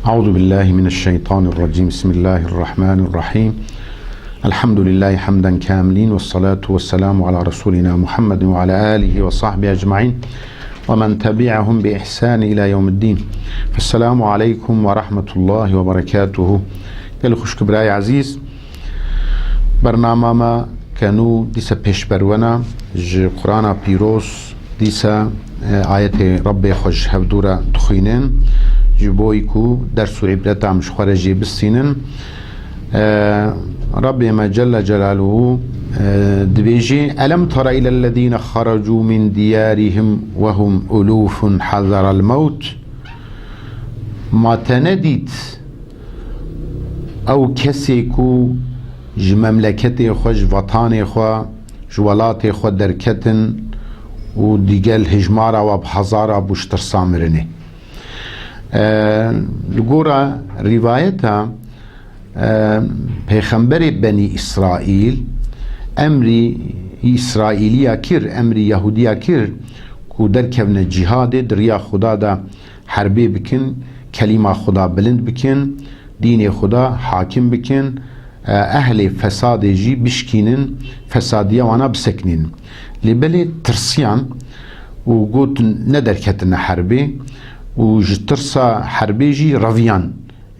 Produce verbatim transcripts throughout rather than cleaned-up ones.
أعوذ بالله من الشيطان الرجيم. بسم الله الرحمن الرحيم. الحمد لله حمدا كاملين، والصلاة والسلام على رسولنا محمد وعلى آله وصحبه أجمعين، ومن تبعهم بإحسان إلى يوم الدين. فالسلام عليكم ورحمة الله وبركاته. Gelek xwişk birayê ezîz, bernama me ke nû dîse pêşberwena ji Qur'ana Pîroz, dîse, e, ayetê Rebbê xwe ji hevdû re dixwînin, ji bo ku ders û îbret em ji xwe re jê bistînin. E, Rebbê me Celle Celaluhu, e, dibêjê: "Elem tera ilellezîne xerecû min diyarihim ve hum ulûfun hazerel mewt." Ma te nedît ew kesê ku ji memleketê xwe, ji vatanê xwe, ji welatê xwe derketin û digel hijmara wa bi hezara bû ji tirsa mirinê? E, li gora rîvayeta, e, pêxemberê Benî Îsraîl emrî Îsraîliya kir, emrî Yahûdiya kir ku derkevne cîhadê, di riya Xuda de herbê bikin, kelîma Xuda bilind bikin, dînê Xuda hakim bikin, e, ehlê fesadê jî bişkînin, fesadiya wana bisekinînin. Lê belê tirsiyan û got, nederketine herbê û ji tirsa herbê jî reviyan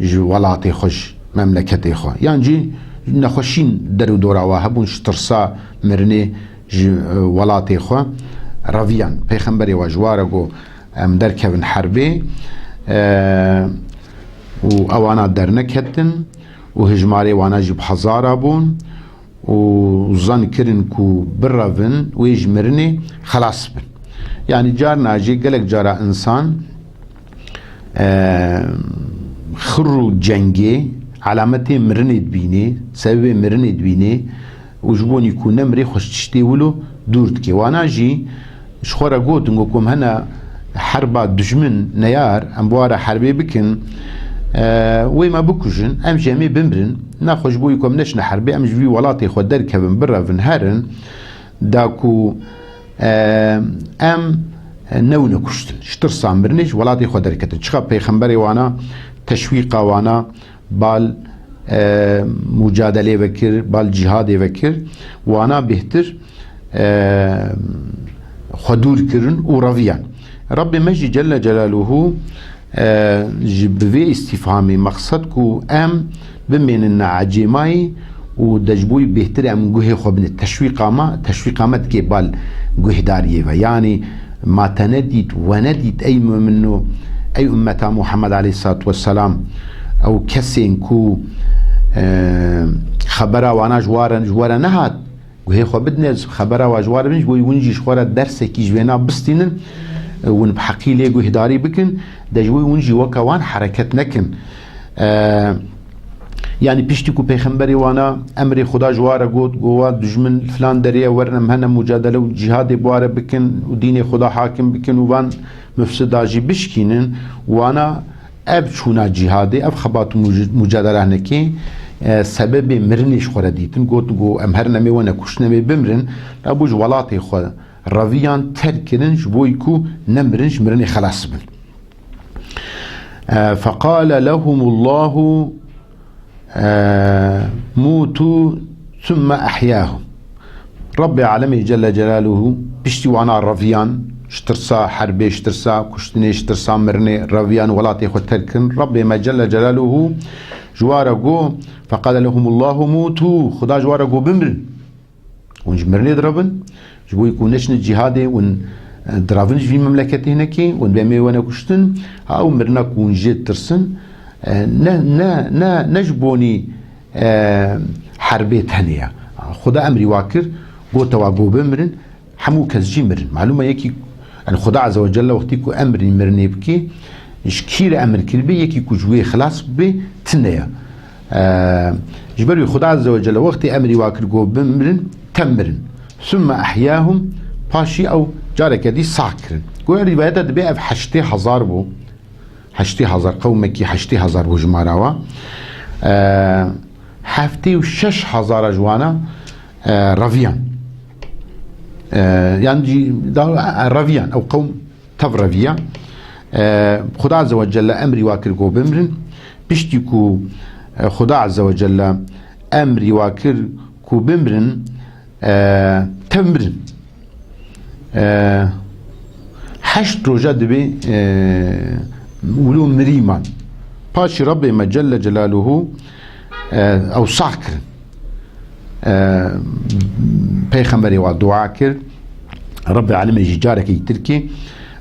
ji welatê xwe, ji memleketê xwe. Yan jî nexweşîn der û dora wa hebûn, ji tirsa mirinê ji, e, welatê xwe reviyan. Pêxemberê wa ji wa re got, em derkevin herbê, e, û ewana derneketin û hijmarê wana jî bi hezara bûn û zan kirin ku birevin wê ji mirinê xelas bin. Yanî carna jî gelek cara însan, e, xir û cengê alametê mirinê dibînê, sebebê mirinê dibînê û ji bo nî ku nemirê xwe ji tiştê wilo dûr dike. Wana jî ji xwe re gotin, got ku em hene herba dijmin neyar, em bi wa re herbê bikin, e, wê me bikujin, em jî em ê bimirin. Naxwe ji bo ku em neçine herbê, em ji vî welatê xwe derkevin, birevin, herin, da ku, e, em newine kuştin. Ji tirsa mirinê ji welatê xwe derketin. Çiqa pêxemberê wana, teşwîqa wana, bal, e, mucadelê vekir, bal cîhadê vekir, wana bêhtir, e, xwe dûr kirin û reviyan. Rebbê me jî Celle Celaluhu, e, ji bi vê îstîfhamê mexsed ku em bimênin ne ecêmayî û de ji bo bêhtir em guhê xwe bine. Teşwîqa me, teşwîqa me dike bal guhdariyê ve. Yanî ma te nedît, we nedît, ey mumino, ey ummeta Muhammed aleyhissalatu vesselam, ew kesên ku, e, xebera wana ji wa re, ji we re nehat, guhê xwe bidine, xebera wa ji wa re bin, ji bo win jî ji xwe re dersekî ji vêna bistînin, e, win bi heqî lê guhdarî bikin, de ji bo win jî weke wan hereket nekin. E, Yanî piştî ku pêxemberê wana emrê Xuda ji wa re got, got, wa dijmin filan derê ye, werin em hene mucadele û cîhadê bi wa re bikin û dînê Xuda hakim bikin û van mufsida jî bişkînin, wana ev çûna cîhadê, ev xebat û muc-, mucadele hinekê, e, sebebê mirinê ji xwe re dîtin. Got, got, em herin em ê wene kuştin, em ê bimirin. Ew bû ji welatê xwe reviyan, terk kirin ji bo ku nemirin, ji mirinê xelas bin. E, feqale lehumullahu, e, mutu thumme ehyahum. Rebbê alemê Celle Celaluhu piştî wana reviyan, ji tirsa herbê, ji tirsa kuştinê, ji tirsa mirinê reviyan, welatê xwe terk kirin. Rebbê me Celle Celaluhu ji wa re got, feqale lehumullahu mutu, Xuda ji wa re got, bimirin. Hûn ji mirinê direvin, ji bo ku neçine cîhadê, hûn, e, direvin ji vî memleketê hinekê, hûn bê em ê wene kuştin, ha ew mirina ku hûn jê tirsin, e, ne, ne, ne, ne ji bonî, e, herbê tenê ye. Xuda emrî wa kir, gote wa, got bimirin, hemû kes jî mirin. Malûm e yekî, yani Xuda Azze ve Celle wextî ku emrî mirinê bikê, ji kî re emir kiribê, yekî ku ji wê xilas bibê, tune ye. E, ji ber wî Xuda Azze ve Celle wextê emrî wa kir, got bimirin, tem mirin. Sümme ehyahum, paşî ew careke dî sah kirin. Goya rîvayeta dibê ev heştê hezar bû. Heştê hezar, qewmekî heştê hezar bû jimara wa. E, heftê û şeş hezara ji wana, e, reviyan. E, yan jî da, e, reviyan. Ew qewm tev reviya. E, Xuda Azze ve Celle emrî wa kir ku bimrin. Piştî ku, e, Xuda Azze ve Celle emrî wa kir ku bimrin, e, tev mirin. E, heşt roja dibê, e, wilo mirî man. Paşî Rabbê me Celle Celaluhu, e, ew sax kirin. E, Peyxemberê wa dua kir. Rabbê Alemê jî carekî tirkî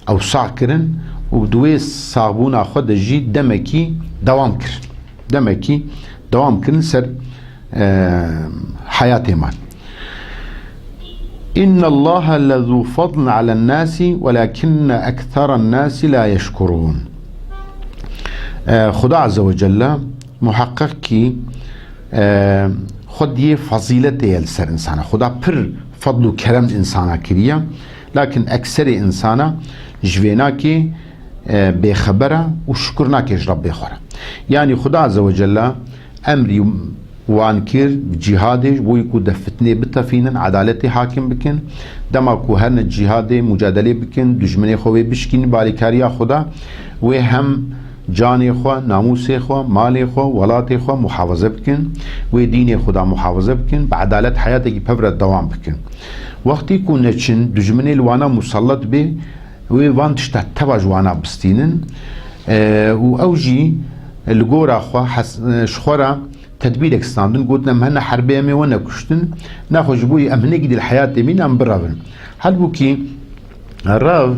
ew sax kirin û di wê saxbûna xwe de jî demekî dewam kir. Demekî dewam kirin ser, e, heyatê man. İnne Allahe lezu fadlin alen nasi welakinne ektheren nasi la yeşkurun. E, Xuda Azze ve Celle muheqeq kî, e, xwediyê fezîletê ye li ser insana. Xuda pir fadl û kerem insana kiriye. Lakin ekserê insana ji vê nakê, e, bêxeber e û şukir nake ji Rabbê xwe re. Yanî Xuda Azze ve Celle emrî wan kir, cîhadê ji bo ku de fitnê bitefînin, edaletê hakim bikin. Dema ku herne cîhadê, mucadelê bikin, dijminê xwe wê bişkînin, bi alîkariya Xuda wê hem canê xwe, namûsê xwe, malê xwe, welatê xwe muhafaze bikin, wê dînê Xuda muhafaze bikin, bi edalet heyatekî pevre dewam bikin. Wextî ku neçin, dijminê li wana musallat bê, wê van tişta teva ji wana bistînin, e, û ew jî li gora xwe hes-, e, ji xwe re tedbîrek standin, gotin, em hene herbê, em ê we nekuştin, naxwe ji bo em hinekî dî li heyatê bîn, em birevin. Halbûkî rev,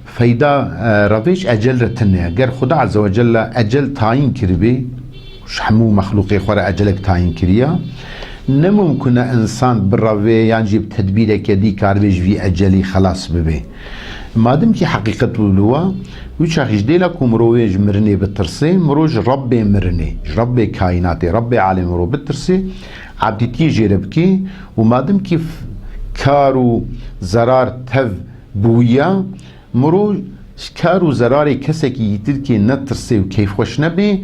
feyda, e, revê ji ecel re tune ye. Ger Xuda Azze ve Celle ecel tayîn kiribê, ji hemû mexlûqê xwe re ecelek tayîn kiriye, ne mumkun e insan birevê yan jî bi tedbîreke dî karibê ji vî ecelî xelas bibe. Madem kî heqîqet wilo wa, wî çaxî ji dêla ku mirovê ji mirinê bitirsê, mirov ji Rebbê mirinê, ji Rebbê kaînatê, Rebbê alemê mirov bitirsê, ebdîtiyê jê re bike û madem kî f-, kar û zerar tev bûya, mirov ji kar û zerarê kesekî yî tirkê netirsê û keyfxweş nebe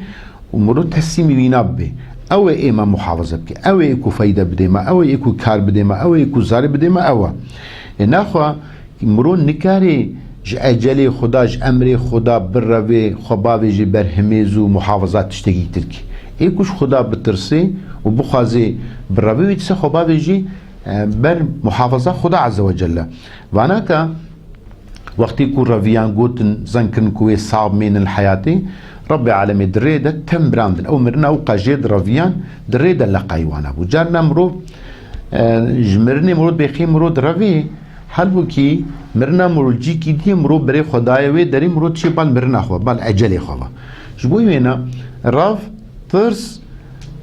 û mirov teslîmî wî nabibe. Ew ê ê me muhafaze bike. Ew ê ê ku feyde bidê me. Ew ê ê ku kar bidê me. Ew ê ê ku zarê bidê me. Ew e. Ê naxwe mirov nikare ji ecelê Xuda, ji emrê Xuda birevê, xwe bavêjê ber himêz û muhafaza tiştekî tirkî. Ê ku ji Xuda bitirsê û bixwazê birevê wî dise xwe bavêjî, e, ber muhafaza Xuda Azze ve Celle. Vanaka, wextê ku reviyan gotin, zeng kirin ku wê sax bimînin li heyatê, Rebbê alemê di rê de tev mirandin. Ew mirina û qejê di reviyan di rê de leqayî wana bû. Carna mirov, e, ji mirinê mirov bêxê mirov di revê, halbûkî mirina mirov cîkî dî ye, mirov berê xwe daye wê derê, mirov dişê bal mirina xwe, bal ecelê xwe ve. Ji bo wêna rev, tirs,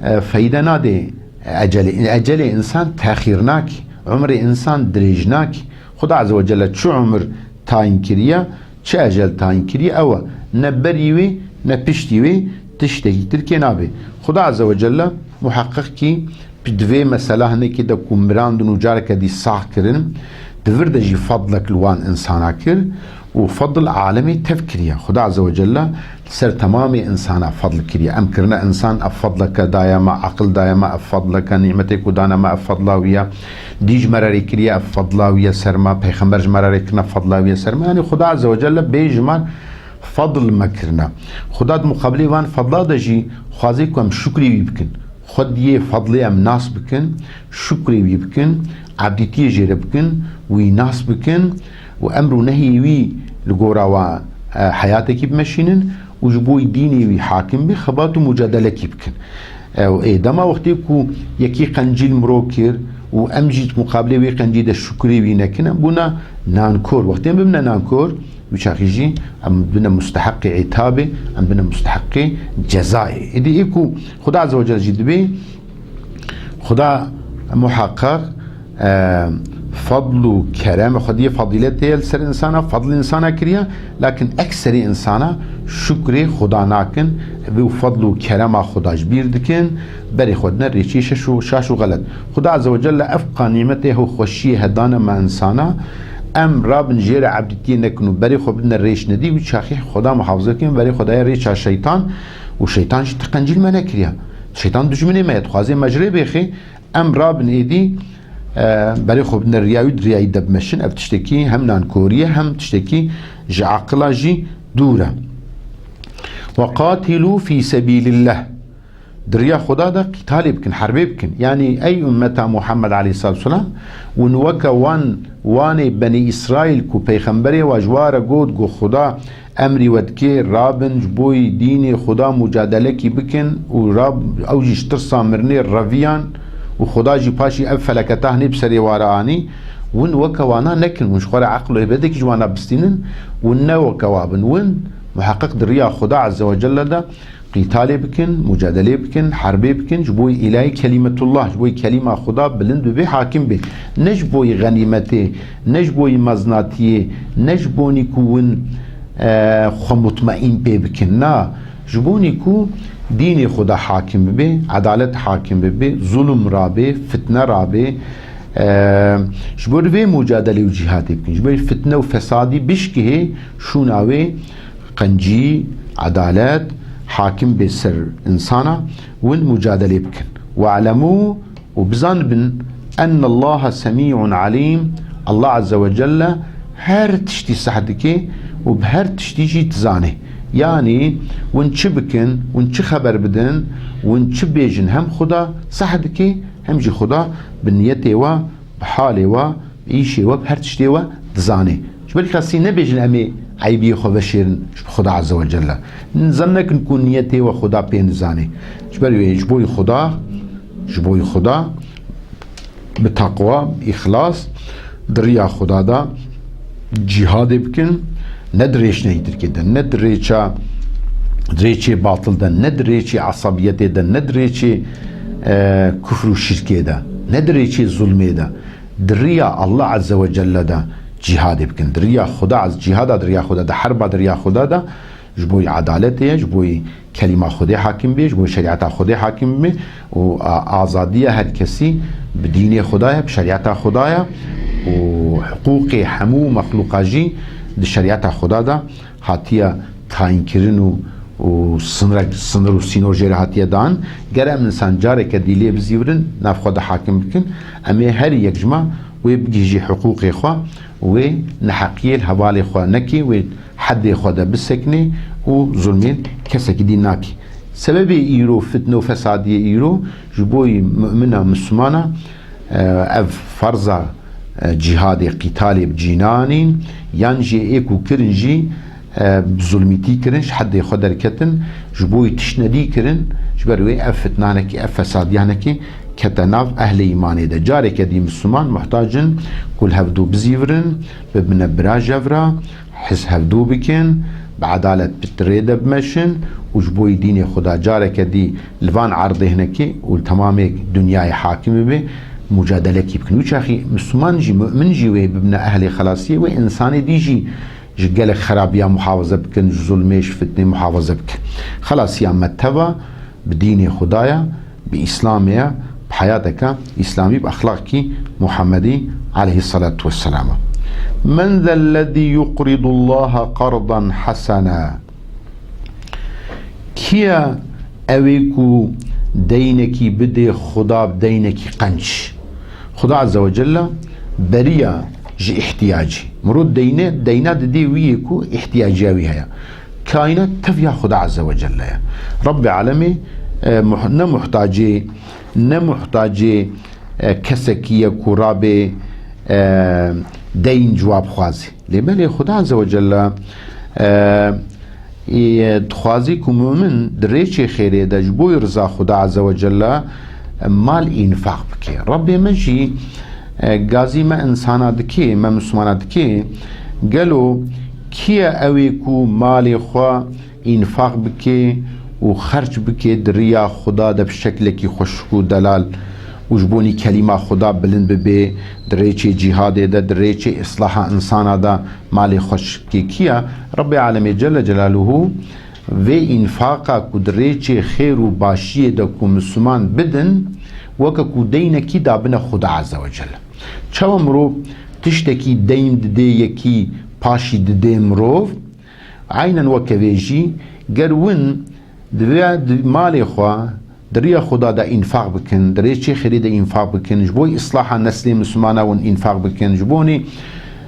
e, feyde nade ecelê. Ecelê insan texîr nake, umrê insan dirêj nake. Xuda Azze ve Celle çi umir tayîn kiriye, çi ecel tayîn kiriye, ew e. Ne berî wê, ne piştî wê tiştekî tirkê nabe. Xuda Azze ve Celle muheqeq kî di vê mesela hinekê de ku mirandin û careke dî sax kirin, di vir de jî fadlek li wan insana kir û fadl alemê tev kiriye. Xuda Azze ve Celle li ser temamê insana fadl kiriye. Em kirine insan, ev fadleke daye me, aqil daye me, ev fadleke nîmetê ku dane me, ev fadla wî ye. Dî ji me re rê kiriye, ev fadla wî ye ser me, peyxember ji me re rê kirine, fadla wî ye ser me. Yanî Xuda Azze ve Celle bê ji me fadl me kirine. Xuda di muqabilê van fadla de jî xwazê ku em şukrê wî bikin. Xwediyê fadlê em nas bikin, şukrê wî bikin, ebdîtiyê jê re bikin, wî nas bikin û emr û nehiyê wî li gora wa, e, heyatekî bimeşînin û ji bo dînê wî hakim bê, xebat û mucadelekî bikin. E, û ê dema wextê ku yekî qencî li mirov kir û em jî di muqabilê wê qencî de şukrê wî nekin, em bûne nankor. Wextê em bibine nankor, wî çaxî jî em bine musteheqê îtabê, em bine musteheqê cezayê. Êdî ê ku Xuda Azze ve Celle jî dibê, Xuda muheqeq, e, fadl û kerem, xwediyê fadîletê ye li ser insana, fadl insana kiriye, lakin ekserê insana şukrê Xuda nakin, vê û fadl û kerema Xuda ji bîr dikin, berê xwe dine rêçê şaş û, şaş û xelet. Xuda Azze ve Celle ev qa nîmetê ew xweşiyê hedane me insana, em rabin jê re ebdîtiyê nekin û berê xwe bidine rêç nedî, wî çaxî Xuda muhafaza bikin, berê xwe daye rêça şeytan û şeytan jî ti qencî li me nekiriye. Şeytan dijminê me ye, dixwaze me ji rê bêxê, em rabin êdî, e, berê xwe bidine riya wî, di riya wî de bimeşin. Ev tiştekî hem nankorî ye, hem tiştekî ji aqila jî dûr e. Ve qatilû fî sebîlillah. Di riya Xuda de qîtalê bikin, herbê bikin. Yanî ey ummeta Muhammed aleyhissalatu vesselam, hûn weke wan, wanê Benî Îsraîl ku peyxemberê wa ji wa re got, got, Xuda emrî we dike, rabin ji bo yî dînê Xuda mucadelekî bikin û rab, ew jî ji tirsa mirinê reviyan û Xuda jî paşî ev feleketa hinê bi serê wa re anî. Win weke wana nekin, win ji xwe re eql û hêbetêkî ji wana bistînin, win ne weke wa bin. Win muheqeq di riya Xuda Azze ve Celle de qîtalê bikin, mucadelê bikin, herbê bikin, ji bo îlayê kelîmetullah, ji bo kelîma Xuda bilind bibe, hakim be. Ne ji bo xenîmetê, ne ji bo meznatiyê, ne ji bonî ku win, e, xwe mutmeîn pê bikin. Na, ji bonî ku dînê Xuda hakim bibe, edalet hakim bibe, zulm rabe, fitne rabe. E, ji bo vê mucadelê û cîhadê bikin. Ji bo fitne û fesadî bişkihê şûna wê qencî, edalet hakim bê ser insana, win mucadelê bikin. We'lemû, û bizanibin, ennallaha semî'un alîm, Allah Azze ve Celle her tiştî seh dike û bi her tiştî jî dizane. Yanî, win çi bikin, win çi xeber bidin, win çi bêjin, hem Xuda seh dike, hem jî Xuda bi niyetê we, bi halê we, bi îşê we, bi her tiştê we dizane. Ji ber xastî nebêjin em ê eybiyê xwe veşêrin ji Xuda Azze ve Celle. Zan nekin ku niyetê we Xuda pê nizane. Ji ber wê ji bo Xuda, ji bo Xuda bi taqwa, bi îxlas, di riya Xuda de cîhadê bikin, ne di rêçneyî Tirkiyê de, ne di rêça, di rêçê batil de, ne di rêçê esabiyetê de, ne di rêçê, e, kufr û şirkê de, ne di rêçê zulmê de. Di riya Allah Azze ve Celle de cîhadê bikin. Di riya Xuda, cîhada di riya Xuda de, herba di riya Xuda de, ji bo edaletê ye, ji bo kelîma Xwedê hakim bê, ji bo şerîeta Xwedê hakim bê û a-, azadiya her kesî bi dînê Xuda ye, bi şerîeta Xuda ye û hiqûqê hemû mexlûqa jî di şerîeta Xuda de hatiye tayînkirin û, û sinrek, sinir û sînor jê re hatiye dan. Ger em insan careke dî lê bizîvirin, nav xwe de hakim bikin, em ê her yek ji me wê bigihîjî hiqûqê xwe, wê neheqiyê li hevalê xwe nekê, wê hedê xwe de bisekinê û zulmên kesekî dî nakê. Sebebê îro fitne û fesadiyê îro ji bo yî mumina, mislimana, e, ev ferza, e, cîhadê, qîtalê bi cînanîn, yan jî ê ku kirin jî, e, bi zulmîtî kirin, ji hedê xwe derketin, ji bo yî tiştnedî kirin, ji ber wê ev fitnanekî, ev fesadiyanekî kete nav ehlê îmanê de. Careke dî misliman muhtac in ku li hevdû bizîvirin, bibine bira jevra, hiz hevdû bikin, bi edalet bi rê de bimeşin û ji bo yî dînê Xuda careke dî li van erdê hinekî û li temamê dinyayê hakim bibe, mucadelekî bikin. Wî çaxî misliman jî, mumin jî wê bibine ehlê xelasiyê, wê însanê dî jî ji gelek xerabiya muhafaze bikin, ji zulmê, ji fitnê muhafaze bikin. Xelasiya me teva bi dînê Xuda ye, bi Îslamê ye, bi heyateke Îslamî, bi exlaqekî Muhammedî aleyhissalatu vesselam e. Men zellezî yuqridullaha qardan hasena. Kî ye ew ê ku deynekî bidê Xuda bi deynekî qenc? Xuda Azze ve Celle beriya ji îhtiyacî. Mirov deyne, deyna didê wî yê ku îhtiyaciya wî heye. Kaînat tev ya Xuda Azze ve Celle ye. Rebbê alemê, e, muh-, ne muhtacê, ne muhtacê, e, kesekî ye ku rabê, e, deyn cewab xwazê. Lê belê Xuda Azze ve Celle, e, ê, dixwazî ku mumin di rêçê xêrê de ji bo riza Xuda Azze ve Celle, e, mal înfaq bike. Rebbê me jî, e, gazî me însana dike, me mislimana dike, gelo kî ye ew ê ku malê xwe înfaq bike û xerc bike di riya Xuda de bi şeklekî xweşik û delal û ji bonî kelîma Xuda bilind bibe, di rêçê cîhadê de, di rêçê îslaha însana de malê xweş bike. Kî ye? Rebbê alemê Celle Celaluhu vê înfaqa ku di rêçê xêr û başiyê de ku misliman bidin, weke ku deynekî dabine Xuda Azze ve Celle. Çawa mirov tiştekî deyn didê yekî, paşî didê mirov, Eynen weke vê jî, ger win divê di malê xwe di riya Xuda de înfaq bikin, di rêçê xêrê de înfaq bikin, ji bo îslaha neslê Mislimana win înfaq bikin, ji bo nê,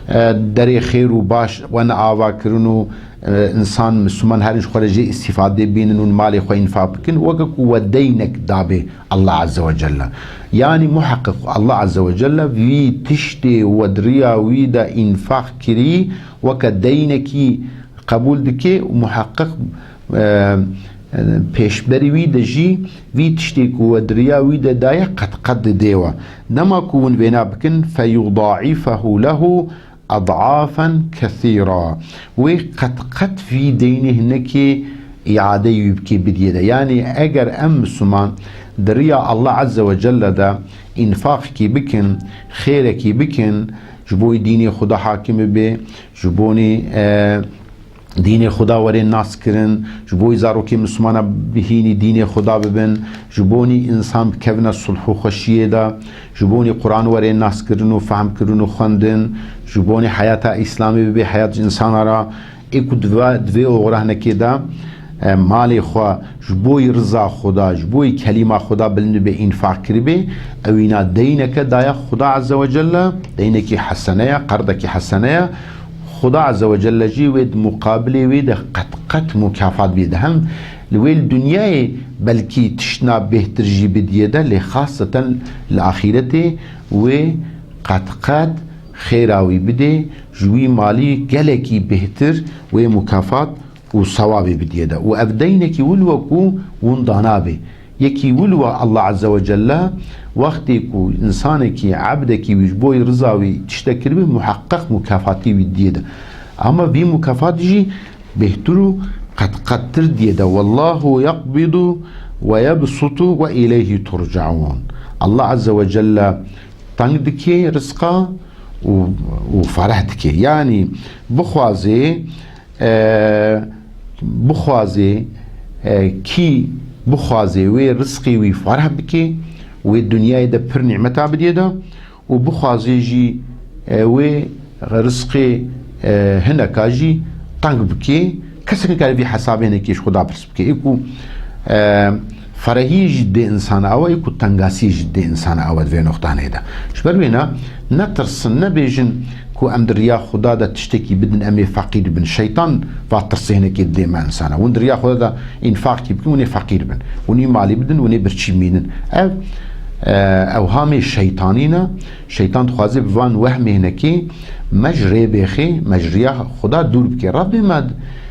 e, derê xêr û baş wen ava kirin û, e, însan, Misliman herin ji xwe re jê îstîfadê bînin û malê xwe înfaq bikin, weke ku we deynek dabê Allah Azze ve Celle. Yanî muheqqiq Allah Azze ve Celle vî tiştê we di riya wî de înfaq kirî, weke deynekî qebûl dike û muheqqiq, e, e, pêşberî wî de jî vî tiştê ku we di riya wî de daye qet qet didê we. Dema ku hûn vêna bikin, feyudaifahu lehu ad'afan kesîra. Wê qet qet vî deynê hinekê îadeyî wî bikê bidiyê de. Yanî eger em Misliman di riya Allah Azze ve Celle de înfaqekî bikin, xêrekî bikin, ji bo dînê Xuda hakim bibe, ji bonî, e, dînê Xuda were nas kirin, ji bo zarokê Mislimana bihînî dînê Xuda bibin, ji bonî însan bikevine sulh û xweşiyê de, ji bonî Quran were nas kirin û fehm kirin û xwendin, ji bonî heyata Îslamê bibe heyat ji însana re. Ê ku di va-, di vê oxira hinekê de, e, malê xwe ji bo riza Xuda, ji bo kelîma Xuda bilind bibe, înfaq kiribe, ewîna deyneke daye Xuda Azze ve Celle, deynekî hesene ye, qerdekî hesene ye. Xuda Azze ve Celle jî wê di muqabilê wê de qet qet mukafat bide. Hem li wê li dinyayê belkî tiştna bêhtir jî bidiyê de, lê xaseten li axîretê wê qet qet xêra wî bidê, ji wî malî gelekî bêhtir wê mukafat û sewabê bidiyê de. Û ev deynekî wil we ku hûn danabê. Yekî wil we Allah Azze ve Celle wextê ku însanekî, ebdekî wî ji bo riza wî tiştek kiribe, muheqeq mukafatî wî diyê de. Ama vî mukafat jî bêhtir û qet qettir diyê de. Wallahu yeqbidu ve yebsutu ve ileyhi turcaun. Allah Azze ve Celle teng dike rizqa û, û fereh dike. Yanî bixwaze, e, bixwaze, e, kî bixwaze wê rizqê wî fereh bike, wê dinyayê de pir nîmeta bidiyê de û bixwaze jî, e, wê rizqê, e, hineka jî teng bike, kesek nikare vî hesabê hinekê ji Xuda pirs bike. Ê ku, e, ferehiyê jî dê însana awe, ê ku tengasiyê jî dê însana awe di vê noxtanê de. Ji ber wê ne, netirsin, nebêjin ku em di riya Xuda de tiştekî bidin, em ê feqîr bin. Şeytan va tirsê hinekê didê me însana. Hûn di riya Xuda de înfaqkî bikin, hûn ê feqîr bin. Hûn ê malî bidin, hûn ê birçî bimînin. Ev, e, ewhamê şeytanî ne. Şeytan dixwaze bi van wehmê hinekê me ji rê bêxê, me ji riya Xuda dûr bike. Rebbê me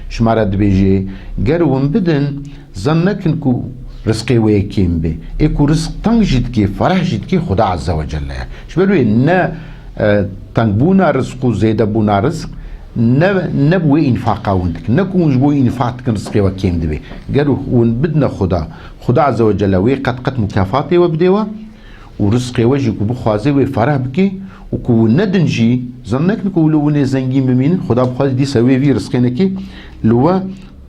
şima re dibêje, ger hûn bidin, zan nekin ku rizqê wê yê kêm bê. Ê ku rizq teng jî dikê, fereh jî dikê, Xuda Azze ve Celle ye. Ji ber wê ne, e, tengbûna rizq û zêdebûna rizq, ne, ne bi wê înfaqa hûn dikin. Ne ku hûn ji bo înfaq dikin rizqê we kêm dibe. Ger hûn bidine Xuda, Xuda Azze ve Celle wê qet qet mukafatê we bidê we û rizqê we jî ku bixwaze wê fereh bike û ku hûn nedin jî, zan nekin ku li hûn ê zengîn bimînin, Xuda bixwaze dîsa wê vî rizqê nekê li we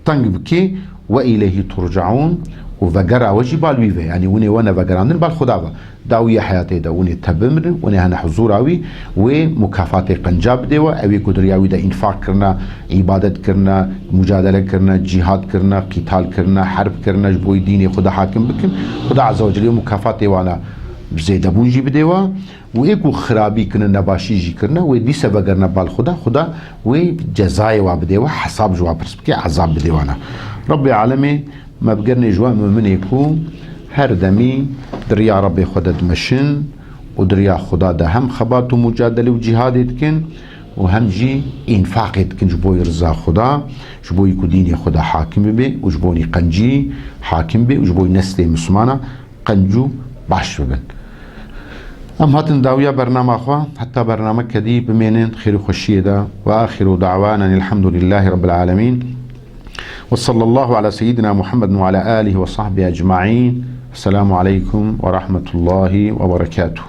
teng bike, ve ileyhi turcaun, û vegera we jî bal wî ve. Yanî hûn ê we nevegerandin bal Xuda ve. Dawiyê heyatê de hûn ê te bimirin, hûn ê hene huzûra wî, wê mukafatê qenca bidê we, ew ê ku di riya wî de înfaq kirine, îbadet kirine, mucadele kirine, cîhad kirine, qîtal kirine, herb kirine, ji bo dînê Xuda hakim bikin. Xuda Azze ve Celle mukafatê wana bi zêdebûn jî bidê we. Û ê ku xirabî kirine, nebaşî jî kirine, wê dîse vegerine bal Xuda, Xuda wê cezayê wa bidê we, hesab ji wa pirs bike, ezab bidê wana. Rebbê alemê me bigerine ji wan muminê ku her demî di riya Rebbê xwe de dimeşin û di riya Xuda de hem xebat û mucadele û cîhadê dikin û hem jî înfaqê dikin ji bo riza Xuda, ji bo ku dînê Xuda hakim bibe û ji bo qencî hakim be û ji bo neslê Mislimana qenc û baş bibin. Em hatin dawiya bernama xwe, heta bernameke dî bimênin xêr û xweşiyê de. Ve axiru da'wanen elhamdulillahî rabbil alemin. Ve sallallahu ala seyyidina Muhammed ve ala alihi ve sahbihi ecmaîn. Esselamu aleykum ve rahmetullahi ve berekatuh.